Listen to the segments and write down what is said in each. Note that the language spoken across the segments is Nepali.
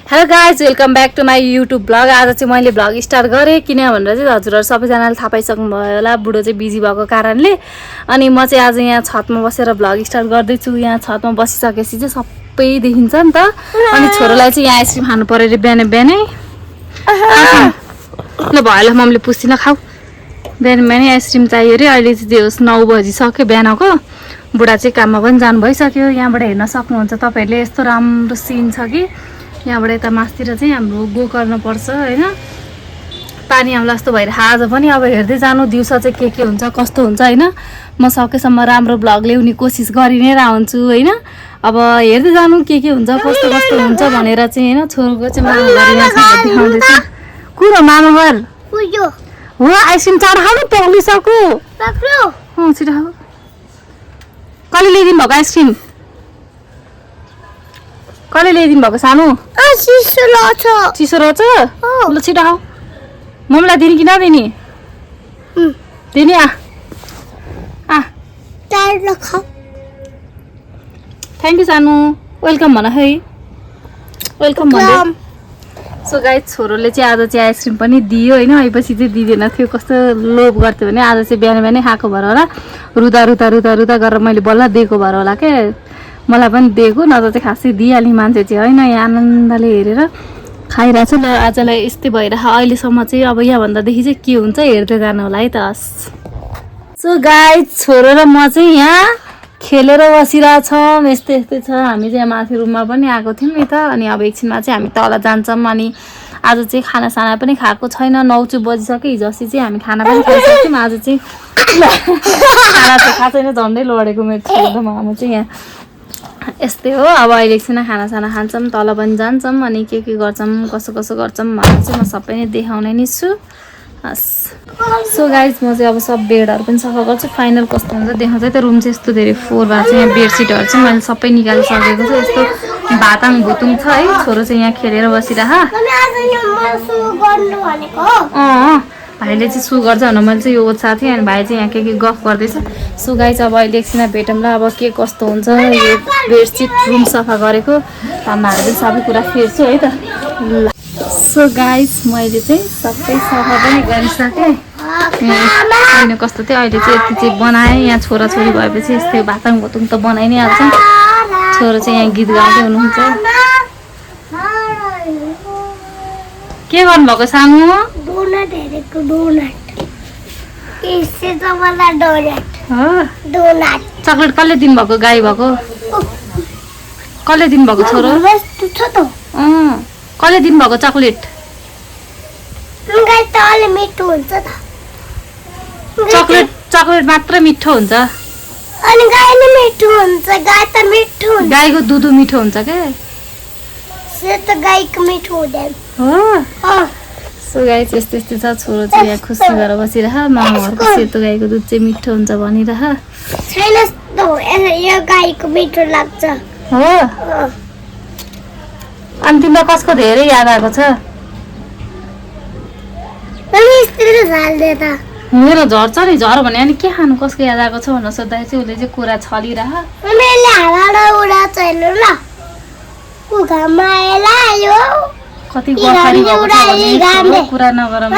Hello guys welcome back to my YouTube blog. आज चाहिँ मैले ब्लग स्टार्ट गरेँ किन भनेर चाहिँ हजुरहरू सबैजनाले थाहा पाइसक्नु भयो होला, बुढो चाहिँ बिजी भएको कारणले। अनि म चाहिँ आज यहाँ छतमा बसेर ब्लग स्टार्ट गर्दैछु। यहाँ छतमा बसिसकेपछि चाहिँ सबै देखिन्छ नि त। अनि छोरोलाई चाहिँ यहाँ आइसक्रिम खानु पऱ्यो अरे बिहानै बिहानै। ल भयो ल मम्मीले पुस्दिन खाऊ। बिहान बिहानै आइसक्रिम चाहियो अरे। अहिले चाहिँ जे होस् 9 बजिसक्यो बिहानको। बुढा चाहिँ काममा पनि जानु भइसक्यो। यहाँबाट हेर्न सक्नुहुन्छ तपाईँहरूले, यस्तो राम्रो सिन छ कि यहाँबाट यता मासतिर चाहिँ हाम्रो गोकर्न पर्छ होइन। पानी आउला जस्तो भइरहेको आज पनि। अब हेर्दै जानु दिउँसो चाहिँ के हुन्छ कस्तो हुन्छ होइन। म सकेसम्म राम्रो ब्लग ल्याउने कोसिस गरि नै रहन्छु होइन। अब हेर्दै जानु के हुन्छ कस्तो कस्तो हुन्छ भनेर चाहिँ होइन। छोरोको चाहिँ मामा गरिरहेको देखाउँदैछ। कुरो मामा घर हो आइसक्रिम चार खानु पग्लिसक्यो। छिटो खाऊ। कसले ल्याइदिनु भएको आइसक्रिम? कसले ल्याइदिनु भएको सानो? चिसो रहेछ। ल छिटो खाऊ। मम्मीलाई दिने कि नदिने? दिने थ्याङ्क यू सानो। वेलकम भन है। वेलकम भन्दै। सो गाइस छोरोले चाहिँ आज चाहिँ आइसक्रिम पनि दियो होइन। आएपछि चाहिँ दिँदैन थियो, कस्तो लोभ गर्थ्यो भने आज चाहिँ बिहान बिहानै खाएको भएर होला। रुदा रुदा रुदा रुदा गरेर मैले बल्ल दिएको भएर होला के। मलाई पनि दिएको नत्र चाहिँ खासै दिइहाल्ने मान्छे चाहिँ होइन। यहाँ आनन्दले हेरेर खाइरहेको छु। ल आजलाई यस्तै भइरहेको अहिलेसम्म चाहिँ। अब यहाँभन्दादेखि चाहिँ के हुन्छ हेर्दै जानु होला है त। सो गाइस छोरो र म चाहिँ यहाँ खेलेर बसिरहेछौँ। यस्तै यस्तै छ। हामी चाहिँ माथि रुममा पनि आएको थियौँ नि त। अनि अब एकछिनमा चाहिँ हामी तल जान्छौँ। अनि आज चाहिँ खानासाना पनि खाएको छैन। 9 बजिसक्यो। हिजो अस्ति चाहिँ हामी खाना पनि खाइसक्यौँ। आज चाहिँ खाना चाहिँ खाएको छैन। झन्डै लडेको मेरो छोरो र मामा चाहिँ यहाँ। यस्तै हो। अब अहिले एकछिन खानासाना खान्छौँ, तल पनि जान्छौँ। अनि के गर्छौँ कसो कसो गर्छौँ भनेर चाहिँ म सबै नै देखाउने नै छु। सो गाइज म चाहिँ अब सब बेडहरू पनि सफा गर्छु। फाइनल कस्तो हुन्छ देखाउँछ त। रुम चाहिँ यस्तो धेरै फोहोर भएको छ। यहाँ बेडसिटहरू चाहिँ मैले सबै निकालिसकेको छु। यस्तो भाताङ भुतुङ छ है। छोरो चाहिँ यहाँ खेलेर बसिरह। भाइले चाहिँ सु गर्छ भनेर मैले चाहिँ यो ओछाएको थिएँ। अनि भाइ चाहिँ यहाँ के गफ गर्दैछ। सो गाइज अब अहिले एकछिन भेटौँला। अब के कस्तो हुन्छ। यो बेडसिट रुम सफा गरेको तामाहरू पनि सबै कुरा फेर्छु है त। ल सो गाइज मैले चाहिँ सबै सफा पनि गरिसकेँ। होइन कस्तो थियो अहिले चाहिँ यति चाहिँ बनाएँ। यहाँ छोराछोरी भएपछि यस्तै भाताङ भुतुङ त बनाइ नै हाल्छ। छोरो चाहिँ यहाँ गीत गाउँदै हुनुहुन्छ। के गर्नुभएको सानो? चक्लेट कसले दिनुभएको? गाई भएको कसले दिनुभएको? छोरो कसले दिनुभएको चक्लेट? चक्लेट मात्र मिठो हुन्छ। अनि गाई नि मिठो हुन्छ। गाई त मिठो हुन्छ। गाईको दुध मिठो हुन्छ के? सेतो गाईको मिठो हुँदैन हो। सो गाई चाहिँ यस्तो यस्तो छ। छोरो चाहिँ यहाँ खुसी भएर बसिरह। मामा घरको सेतो गाईको दुध चाहिँ मिठो हुन्छ भनिरह। छैन यो गाईको मिठो लाग्छ हो। अनि तिमीलाई कसको धेरै याद आएको छ? मेरो झर्छ नि। झर भने अनि के खानु कसको याद आएको छ भनेर सोद्धा चाहिँ उसले चाहिँ कुरा छलिरह। कति गफारी भएको छ भने कुरा नगरौँ।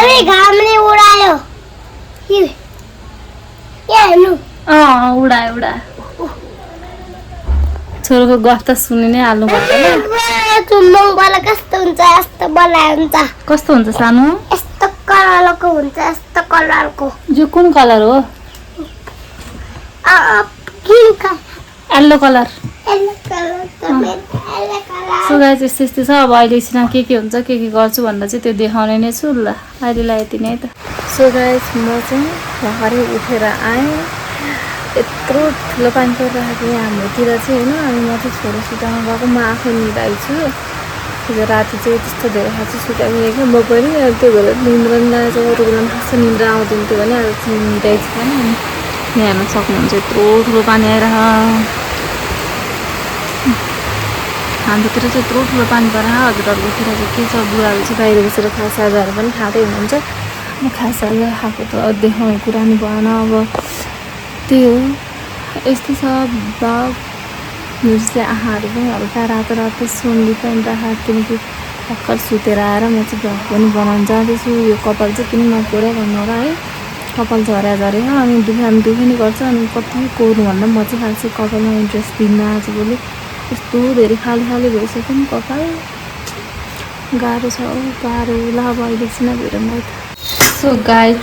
उडायो उडायो। छोरोको गफ त सुनि नै हाल्नु पर्दैन। कस्तो हुन्छ यस्तो बनाए हुन्छ। कस्तो हुन्छ सानो? यस्तो कलरको हुन्छ। यस्तो कलरको। यो कुन कलर हो? Yellow colour. सो गाइस यस्तो यस्तो छ। अब अहिले एकछिन के हुन्छ के गर्छु भनेर चाहिँ त्यो देखाउने नै छु। ल अहिलेलाई यति नै त। सो गाइस म चाहिँ भर्खरै उठेर आएँ। यत्रो ठुलो पानी परिरहेको हाम्रोतिर चाहिँ होइन। अनि म चाहिँ छोरो सुताउनु गएको। म आफै निदाइछु। हिजो राति चाहिँ त्यस्तो धेरै खाँचो सुताइरहेको म पनि। त्यो भएर निन्द्रा पनि लागेको छ। अरू बेला खास निन्द्रा आउँदैन थियो भने आज चाहिँ निदाइछु पनि। अनि यहाँ हेर्न सक्नुहुन्छ यत्रो ठुलो पानी आइरह। हाम्रोतिर चाहिँ यत्रो ठुलो पानी परेर। हजुरहरूकोतिर चाहिँ के छ? बुढाहरू चाहिँ बाहिर बसेर खासाहरू पनि खाँदै हुनुहुन्छ। खासाहरू खाएको त देखाउने कुरा नि भएन। अब त्यही हो। यस्तो छ ब्लग। मेरो चाहिँ आँखाहरू पनि हल्का रातो रातो सुनली पनि राखेको किनकि भर्खर सुतेर आएर म चाहिँ भ्लग पनि बनाउन जाँदैछु। यो कपाल चाहिँ किन नकोर्या भन्नु होला है, कपाल झर्या झरेको अनि दुखी नि गर्छ। अनि कति कोर्नु भन्दा म चाहिँ खास कपालमा इन्ट्रेस्ट दिन्न आजभोलि। यस्तो धेरै खाली खाली भइसक्यो नि कपाल, गाह्रो छ गाह्रो। ल अब अहिले एकछिन भेटौँ है त। सो गाइड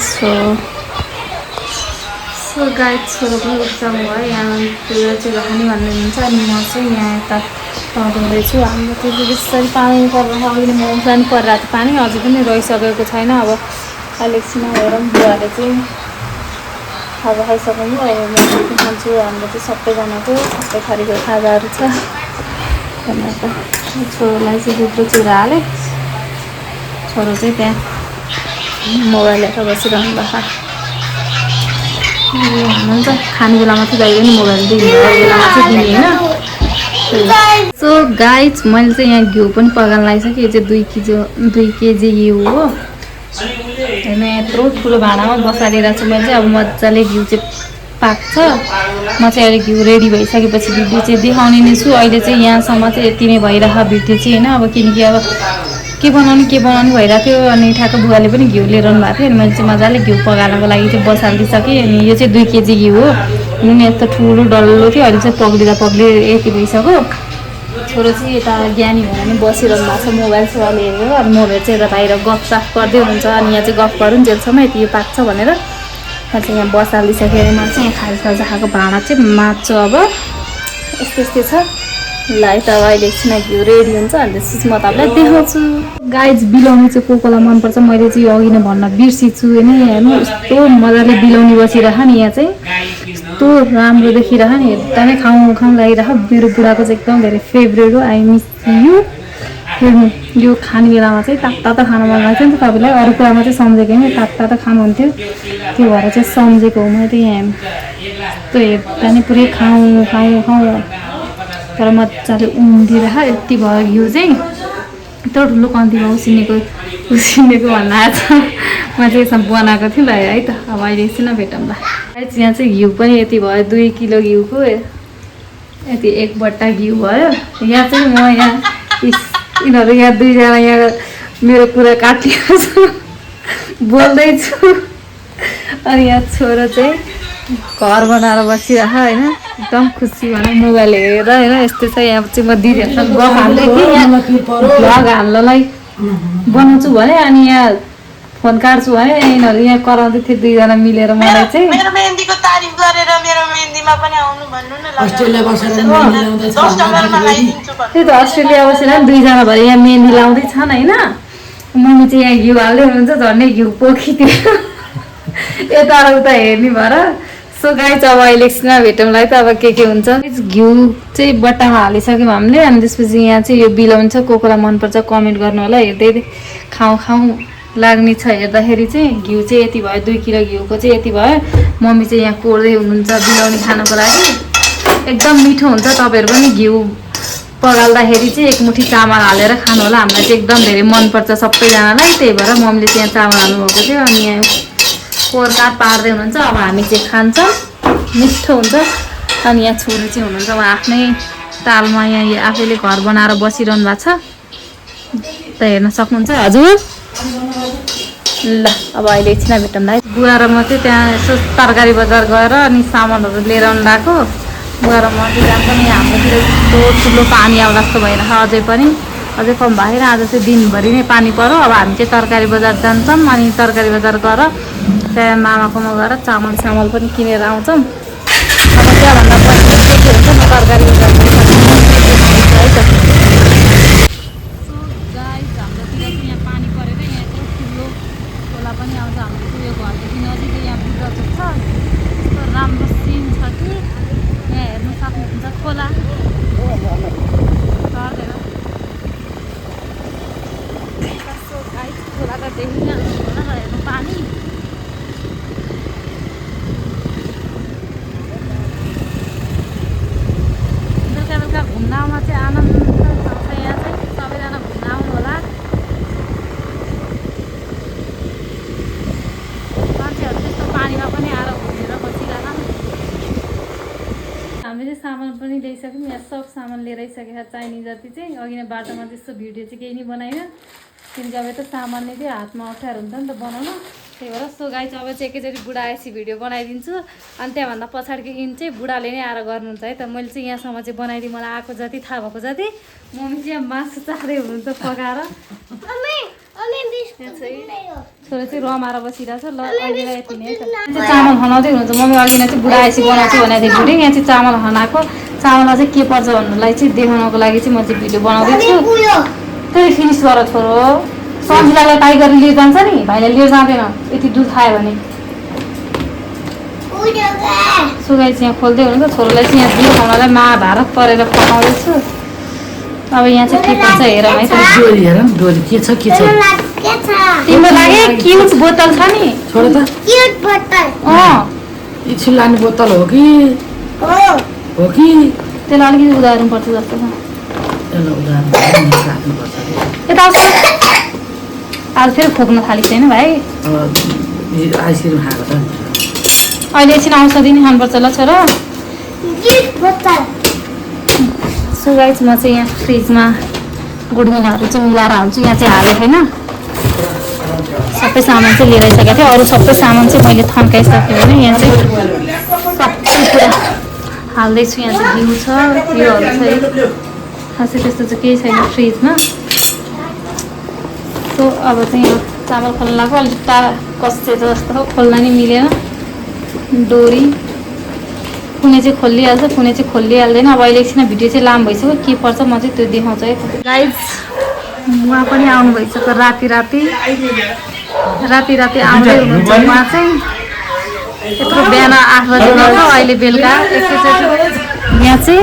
छोरो पनि एक्जाम भयो, यहाँतिर चाहिँ राख्ने भन्ने हुन्छ। अनि म चाहिँ यहाँ यता हुँदैछु। हाम्रो त्यो बिस्तारै पानी परिरहेको, अघि म पनि परिरहेको थियो पानी, अझै पनि रहिसकेको छैन। अब अहिले एकछिन हेरौँ। बुवाले चाहिँ खाजा खाइसक्नु, अहिले म खान्छु। हाम्रो चाहिँ सबैजनाको सबै थरीको खाजाहरू छ। छोरोलाई चाहिँ दुध र चिरा हालेँ, छोरो चाहिँ त्यहाँ मोबाइल हेरेर बसिरहनु भएको हुनुहुन्छ। खाने बेलामा चाहिँ जहिले पनि मोबाइल दिने, अरू बेलामा चाहिँ दिने होइन। सो गाइज मैले चाहिँ यहाँ घिउ पनि पकाउन लागिसकेँ। यो चाहिँ 2 केजी घिउ हो होइन। यत्रो ठुलो भाँडामा बसालिरहेको छु मैले चाहिँ। अब मजाले घिउ चाहिँ पाक्छ। म चाहिँ अहिले घिउ रेडी भइसकेपछि भिडियो चाहिँ देखाउने नै छु। अहिले चाहिँ यहाँसम्म चाहिँ यति नै भइरहेको भिडियो चाहिँ होइन। अब किनकि अब के बनाउने भइरहेको थियो। अनि ठ्याक्क बुवाले पनि घिउ लिएर आउनु भएको थियो। अनि मैले चाहिँ मजाले घिउ पकाल्नको लागि चाहिँ बसालिदिइसकेँ। अनि यो चाहिँ 2 केजी घिउ हो। नुन यस्तो ठुलो डल्लो थियो, अहिले चाहिँ पक्रिँदा यति भइसक्यो। छोरो चाहिँ यता ज्ञानी भएर नि बसिरहनु भएको छ मोबाइल सोबाइल हेरेर। अनि मोबाइल चाहिँ यता बाहिर गफसाफ गर्दै हुनुहुन्छ। अनि यहाँ चाहिँ गफ गरौँ जेलसम्म यति यो पाक्छ भनेर म चाहिँ यहाँ बसालिदिइसकेँ। अनि म चाहिँ खाजा खाएको भाँडा चाहिँ माझ्छु। अब यस्तै छ। ल है त अब अहिले एकछिन घिउ रेडी हुन्छ अनि त्यसपछि म तपाईँलाई देखाउँछु। गाइज बिलाउनु चाहिँ कोलाई मनपर्छ। मैले चाहिँ यो अघि नै भन्न बिर्सिछु होइन। हेर्नु यस्तो मजाले बिलाउनु बसिरह नि, यहाँ चाहिँ यस्तो राम्रो देखिरह नि, एकदमै खाउँ लागिरह। मेरो बुढाको चाहिँ एकदम धेरै फेभरेट हो। I miss you. हेर्नु यो खाने बेलामा चाहिँ तातो खानु मन लाग्छ नि त तपाईँलाई। अरू कुरामा चाहिँ सम्झेको होइन, तातो खानुहुन्थ्यो, त्यो भएर चाहिँ सम्झेको हो मैले यहाँ। यस्तो हेर्दा नि पुरै खाउँ तर मजाले उम्रिरह। यति भयो घिउ चाहिँ, यत्रो ठुलो कन्तीमा उसिनेको भन्न आएको छ। म चाहिँ यसमा बनाएको थिएँ। ल है त अब अहिले एकछिन भेटौँ ल। यहाँ चाहिँ घिउ पनि यति भयो, 2 किलो घिउको यति 1 बट्टा घिउ भयो। यहाँ चाहिँ म यिनीहरू यहाँ 2जना यहाँ मेरो कुरा काटिएको छु, बोल्दैछु। अनि यहाँ छोरो चाहिँ घर बनाएर बसिरह होइन, एकदम खुसी भनौँ मोबाइल हेरेर होइन। यस्तै छ। यहाँ चाहिँ म दिदीहरूसँग गफ हाल्दै थिएँ, यहाँ भ्लग हाल्नलाई बनाउँछु भने। अनि यहाँ फोन काट्छु भने यिनीहरू यहाँ कराउँदै थियो 2जना मिलेर मलाई चाहिँ। मेरो मेहन्दीको तारिफ गरेर मेरो मेहन्दीमा पनि आउनु भन्नु न। त्यही त अस्ट्रेलिया बसेर 2जना भएर यहाँ मेहन्दी लाउँदैछन् होइन। मम्मी चाहिँ यहाँ घिउ हाल्दै हुनुहुन्छ, झन्डै घिउ पोखिदियो यता र उता हेर्ने भएर। सो गाइज अब अहिले एकछिनमा भेटौँला है त अब के हुन्छ। घिउ चाहिँ बट्टामा हालिसक्यौँ हामीले। अनि त्यसपछि यहाँ चाहिँ यो बिलाउनु छ, कोलाई मनपर्छ कमेन्ट गर्नु होला। हेर्दै खाउँ लाग्ने छ हेर्दाखेरि चाहिँ। घिउ चाहिँ यति भयो, 2 किलो घिउको चाहिँ यति भयो। मम्मी चाहिँ यहाँ कोर्दै हुनुहुन्छ बिलाउने खानको लागि। एकदम मिठो हुन्छ। तपाईँहरू पनि घिउ पगाल्दाखेरि चाहिँ 1 मुठी चामल हालेर खानु होला। हामीलाई चाहिँ एकदम धेरै मनपर्छ सबैजनालाई, त्यही भएर मम्मीले चाहिँ यहाँ चामल हाल्नुभएको थियो। अनि यहाँ कोरकाट पार्दै हुनुहुन्छ। अब हामी चाहिँ खान्छौँ, मिठो हुन्छ। अनि यहाँ छोरी चाहिँ हुनुहुन्छ, उहाँ आफ्नै तालमा यहाँ आफैले घर बनाएर बसिरहनु भएको छ त, हेर्न सक्नुहुन्छ हजुर। ल अब अहिले एकछिन भेटौँ है। बुवा र म चाहिँ त्यहाँ यसो तरकारी बजार गएर अनि सामानहरू लिएर आउनु भएको। बुवा र म चाहिँ त्यहाँ पनि हाम्रोतिर यस्तो ठुलो पानी आउला जस्तो भइरहेको, अझै कम भएर आज चाहिँ दिनभरि नै पानी पऱ्यो। अब हामी चाहिँ तरकारी बजार जान्छौँ। अनि तरकारी बजार गएर त्यहाँ मामाकोमा गएर चामल पनि किनेर आउँछौँ। अब त्यहाँभन्दा पछि के हुन्छ म तरकारी बजार है त। हाम्रोतिर चाहिँ यहाँ पानी परेर यहाँ यत्रो ठुलो खोला पनि आउँछ। हाम्रो चाहिँ यो घरदेखि नजिकै यहाँ बुद्धचोक छ, यस्तो राम्रो सिन छ कि यहाँ हेर्नु सक्नुहुन्छ खोला पर्दैन। खोला त देखिहाल्नु होला हेर्नु पानी। बेलुका घुम्न आउन चाहिँ आनन्द छ यहाँ चाहिँ। सबैजना घुम्न आउनु होला। मान्छेहरू त्यस्तो पानीमा पनि आएर घुमेर बसिरहन। हामीले चाहिँ सामान पनि ल्याइसक्यौँ। यहाँ सब सामान सामान लिएर आइसकेको छ चाहिने जति चाहिँ। अघि नै बाटोमा त्यस्तो भिडियो चाहिँ केही नै बनाइन किनकि अब यता सामान नै थियो हातमा अप्ठ्यारो हुन्छ नि त बनाउन। त्यही भएर सो गाइस अब चाहिँ एकैचोटि बुढा आएपछि भिडियो बनाइदिन्छु अनि त्यहाँभन्दा पछाडिको दिन चाहिँ बुढाले नै आएर गर्नुहुन्छ है त। मैले चाहिँ यहाँसम्म चाहिँ बनाइदिएँ, मलाई आएको जति थाहा भएको जति। मम्मी चाहिँ मासु चाख्दै हुनुहुन्छ पकाएर। छोरा चाहिँ रमाएर बसिरहेको छ। ल अहिलेलाई यति नै है त। चामल खनाउँदै हुनुहुन्छ मम्मी। अघि नै चाहिँ बुढा आएपछि बनाउँछु भनेको थिएँ भिडियो। यहाँ चाहिँ चामल खनाएको, चामलमा चाहिँ के पर्छ भन्नुलाई चाहिँ देखाउनको लागि चाहिँ म चाहिँ भिडियो बनाउँदैछु। त्यही फिनिस गर छोरो। सब्जीलाई टाइ गरेर लिएर जान्छ नि, भाइले लिएर जाँदैन यति दुध खायो भने। सुगाई चाहिँ यहाँ खोल्दै हुनुहुन्छ। छोरोलाई चाहिँ यहाँ दियो खानालाई महाभारत परेर पकाउँदैछु। अब यहाँ चाहिँ के पर्छ हेरौँ है त। तिम्रो लागि क्युट बोतल छ नि क्युट बोतल एकछिन लाने बोतल हो कि त्यसलाई अलिकति उदाहर्नुपर्छ जस्तो छ। यता आउँछ आज फेरि खोक्न थालेको छैन भाइ। आइसक्रिम खाएको छ नि अहिले एकछिन औषधि नै खानुपर्छ ल छोरा। सो गाइस म चाहिँ यहाँ फ्रिजमा गुडमेलाहरू चाहिँ मिलाएर हाल्छु। यहाँ चाहिँ हालेको छैन, सबै सामान चाहिँ लिएर आइसकेको थिएँ। अरू सबै सामान चाहिँ मैले थन्काइसकेँ भने यहाँ चाहिँ सबै कुरा हाल्दैछु। यहाँ चाहिँ घिउ छ, योहरू छ। खासै त्यस्तो चाहिँ केही छैन फ्रिजमा। सो अब चाहिँ यहाँ चामल खोल्न लाग्यो। अलिक कस्तो जस्तो हो, खोल्न नि मिलेन। डोरी कुनै चाहिँ खोलिहाल्छ, कुनै चाहिँ खोलिहाल्दैन। अब अहिले एकछिन भिडियो चाहिँ लामो भइसक्यो, के पर्छ म चाहिँ त्यो देखाउँछु है। गाइज उहाँ पनि आउनु भइसक्यो राति राति आउँदै हुनुहुन्छ। उहाँ चाहिँ यत्रो बिहान 8 बजी गएको, अहिले बेलुका एकैचोटि यहाँ चाहिँ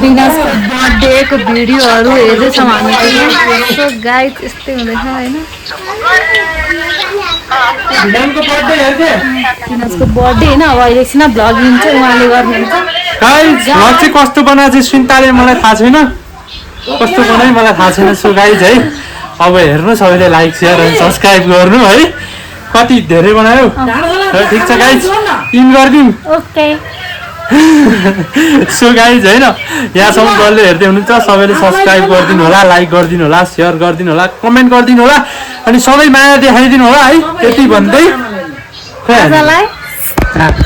विनाशको बर्थडेको भिडियोहरू हेर्दैछौँ हामी चाहिँ। सो गाइज यस्तै हुँदैछ होइन। विनाशको बर्थडे होइन, अब अहिले एकछिन भ्लगिङ चाहिँ उहाँले गर्नुहुन्छ। गाइज भ्लग चाहिँ कस्तो बनाएको चाहिँ सुन्ताले मलाई थाहा छैन, कस्तो बनायो मलाई थाहा छैन। सो गाइज है अब हेर्नु सबैले लाइक सेयर अनि सब्सक्राइब गर्नु है। कति धेरै बनायो ठिक छ गाइज, इन गरिदिउँ। ओके सो गाइज होइन यहाँसम्म जसले हेर्दै हुनुहुन्छ सबैले सब्सक्राइब गरिदिनु होला, लाइक गरिदिनु होला, सेयर गरिदिनु होला, कमेन्ट गरिदिनु होला अनि सबै माया देखाइदिनु होला है। यति भन्दै